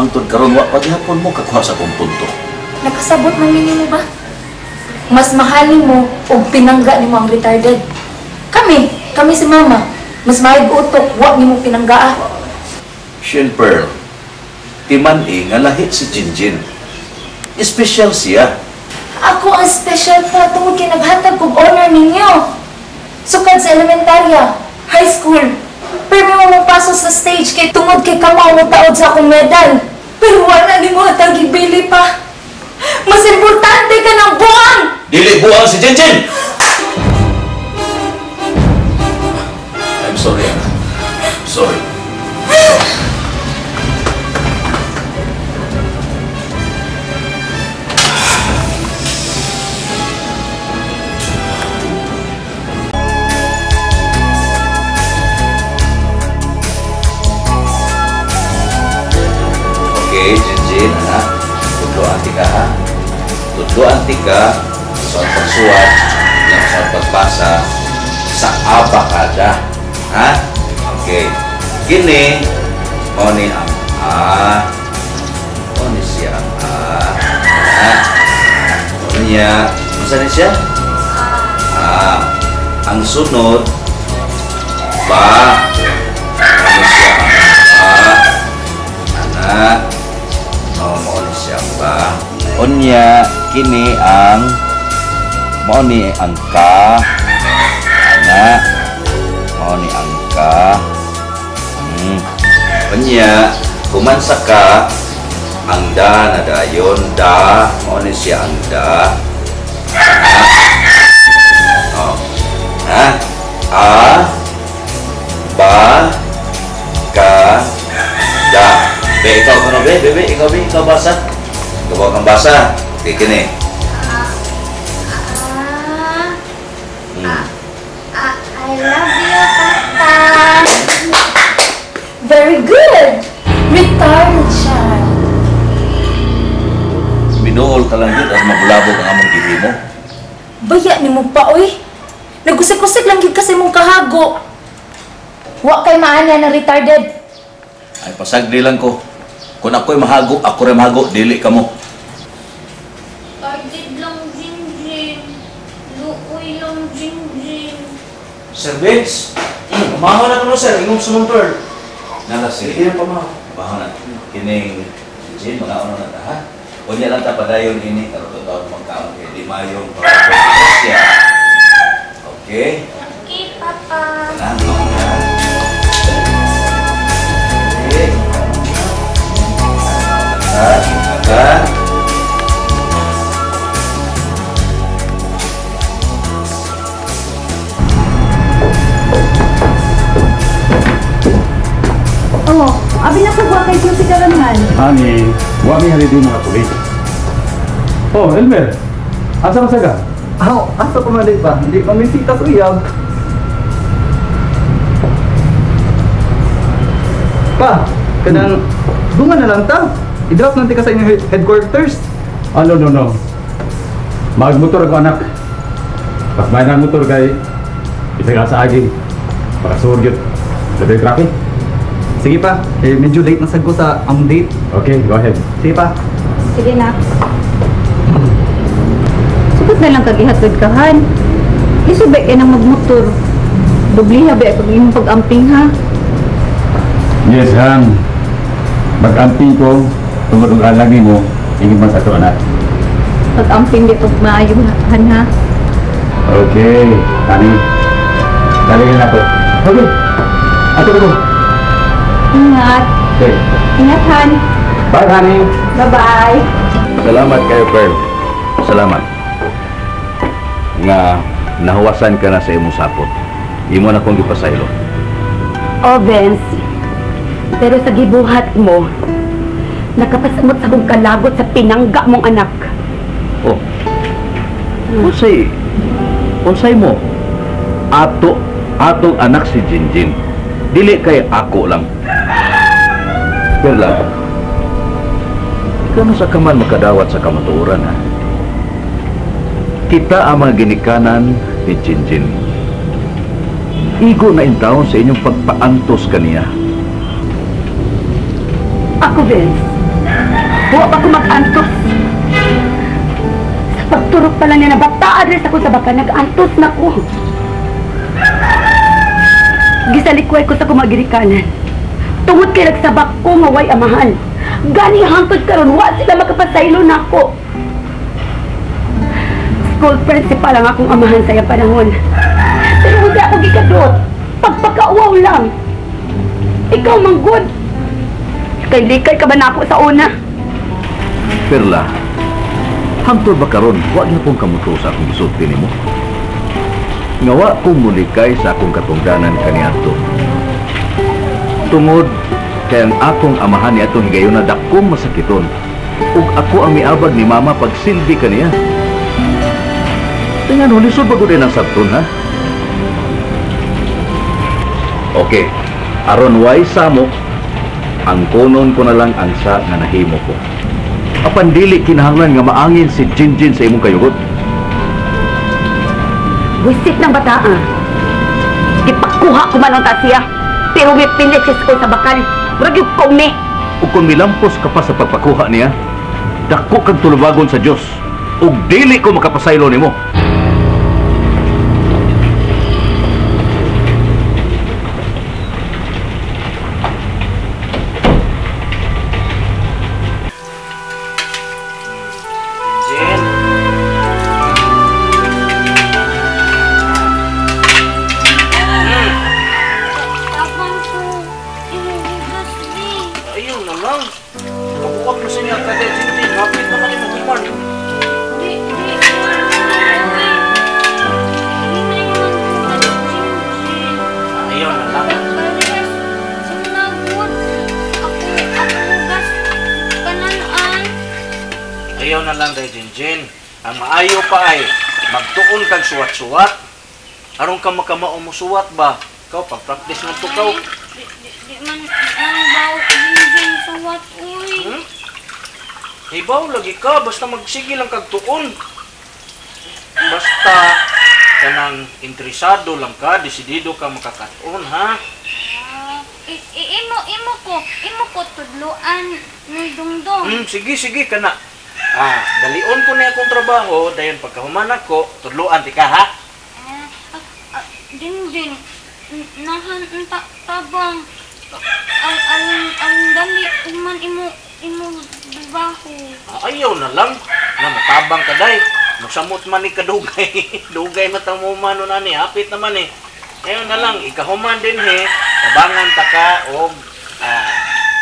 Hangtod karon wa pa gihapon mo kakuha sa akong punto. Nakasabot man nimo ba? Mas mahalin mo og pinangga nimo ang retarded. Kami, kami si mama, mas mahig utok, wa nimo pinanggaa. Shin Pearl, timan-i nga lahit si Jinjin. Espesyal siya. Ako ang special pa tungod kay naghatag kog honor ninyo. Sukad sa elementarya, high school. Pero mo mong sa stage kay tungod kay kamaw mo taod sa akong medal. Pero wala nimo hatag ibili pa. Mas importante ka ng buang! Dili buang si Jinjin! I'm sorry, anak. Sorry. Okay, Jinjin, anak. Tudloan tika, ha? Tudloan tika sa pagsuwat, sa pagbasa, sa abakada. Ha? Okay. Kini, mao ni ang A. Mao ni siya ang A. Ha? Mao niya. Unsa ni siya? A. Ang sunod, ba. Mao ni siya ang ba. Anak. Oh, mao ni siya ang ba. Unya, kini ang mao ni ang ka. Anak. Mao ni ang ka. Unya, human sa ka, ang da na dayon, da, mao ni siya ang da. Anak. Oh. Ha? A, ba, ka, da. Be, ikaw kuno be, be, ikaw be, ikaw basa. Ikaw kang basa. Okay, kini. I love you, Papa. Very good. Retarded child. Binuol ka lang yun at mabulabog ang among gihimo. Baya ni mo pa, oy. Nagkusik-kusik lang yun kasi mong kahago. Wa kay maanya na retarded. Ay, pasagdi lang ko. Kung ako'y mahago, ako rin mahago, dili ka mo. Retarded lang, Jinjin. Luoy lang, Jinjin. Sir Vince, pamahaw na ko no, sir. Ingong sumong Pearl. Nala, sige. Sige na pamahaw. Pamahaw na. Kining, Jinjin, mga ano na ta, ha? Unya lang ta padayon ini, karototawag magkaon kay di mayong pagkaon siya. Okay? Okay, Papa. Tanan, okay. Okay. Oh, abi na ko ba kay duty karon man? Ani, wa mi haliday mga tulig. Oh, Elmer. Asa man saga? Aw, asa pa man ba? Hindi pa mi sita sa uyab. Pa, kanang bunga na lang ta. I-drop lang tika sa inyong headquarters. Ah, no, no, no. Magmotor ako, anak. Pasmay na ang motor kay isaga sa agi. Para suryot. Labi traffic. Sige pa, eh, medyo late na sad ko sa ang date. Okay, go ahead. Sige pa. Sige na. Sukot na lang kagihatod ka, han. Isubay kay nang magmotor. Dubliha ba pag imong pag-amping, ha? Yes, han. Mag-amping ko tungod og alag nimo, ingin man sa ato, anak. Pag-amping di pag maayo, han, ha? Okay, Tani. Dali na ako. Okay. Ato ko. Ingat. Okay. Ingat, han. Bye, honey. Bye-bye. Salamat kayo, Pearl. Salamat. Nga nahuwasan ka na sa imong sapot. Imo na kong gipasaylo. Oh, Vince. Pero sa gibuhat mo, nakapasamot sa akong kalagot sa pinangga mong anak. Oh. Unsay, unsay mo? Ato, atong anak si Jinjin. Dili kay ako lang. Perla, ikaw sa kaman makadawat sa kamatuoran, ha? Kita ang mga ginikanan ni Jinjin. Igo na intawon sa inyong pagpaantos kaniya. Ako, Vince, Wa pa ko mag-antos. Sa pagturok pala niya na bataan rin ako sa baka, nag-antos na ko. Gisalikway ko sa kumagirikanan. Tungod kay nagsabak ko nga way amahan. Gani hangtod karon wa sila makapasaylo nako. School principal ang akong amahan sa iyang panahon. Pero wala ako gikadot. Pagpakauwaw lang. Ikaw manggod. Kay likay ka ba nako sa una? Perla, hangtod ba karon wa gyapon kamuto sa akong gisulti nimo? Nga wa ko mulikay sa akong katungdanan kaniadto. Tungod kay ang akong amahan niadtong higayona dakong masakiton ug ako ang miabag ni mama pagsilbi kaniya. Tingnan ho, lisod ba gud ang sabton, ha? Okay, aron way samok, ang kunon ko na lang ang sa nga nahimo ko. Apan dili kinahanglan nga maangin si Jinjin sa imong kayugot. Wisit ng bata, ah. Gipakuha ko man ang siya, pero may pilit siya sa bakal. Murag yung kumi. Ug kung milampos ka pa sa pagpakuha niya, dako kag tulubagon sa Dios. Ug dili ko makapasaylo nimo. Ayaw na lang dahil Jinjin. Ang maayo pa ay magtuon kag suwat-suwat. Aron ka makamao mo suwat ba? Ikaw, pag-practice nga to kaw. Di man baw Jinjin suwat, uy. Hmm? Hibaw lagi ka, basta magsige lang kag tuon. Basta kanang interesado lang ka, desidido ka makakatuon, ha? Imo ko tudloan ni Dungdong. Sige, sige kana. Ah, dalion ko na akong trabaho, dayon pagkahuman ako, tudloan ti ka, ha? Jinjin, nahan tabang ang dali man imo trabaho. Ayaw na lang na matabang ka day. Magsamot man ni kadugay. Dugay matamo man nun ani, hapit naman eh. Ayaw na lang, ikahuman din he, tabangan ta ka og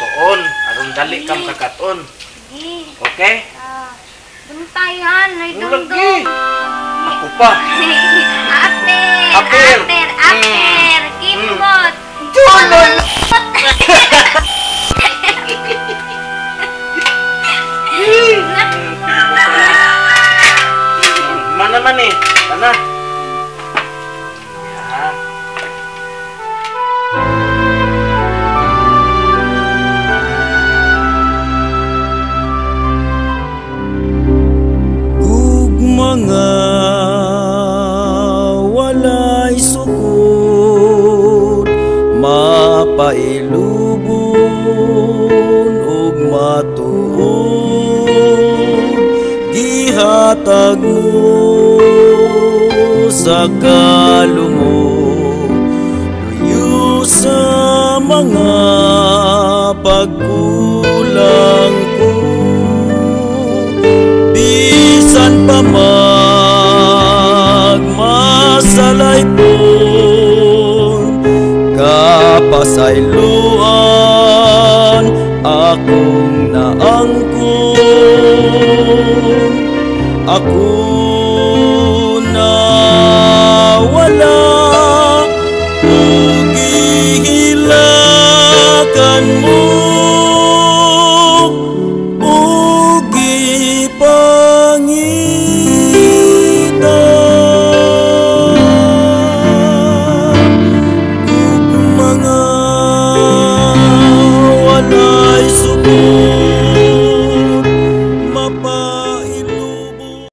tuon, aron dali ka makakaton. Okay? Buntayan, ay Dungdong. Ako pa. Aper, aper, aper, kimbot. Dulol! Mana man eh, mana? Mga walay sukod mapailubon ug matuod gihatag mo sa kalumo luyo sa mga pagkulang ko bisan pa magmasalay po kapasayloan akong naangkon ako na walay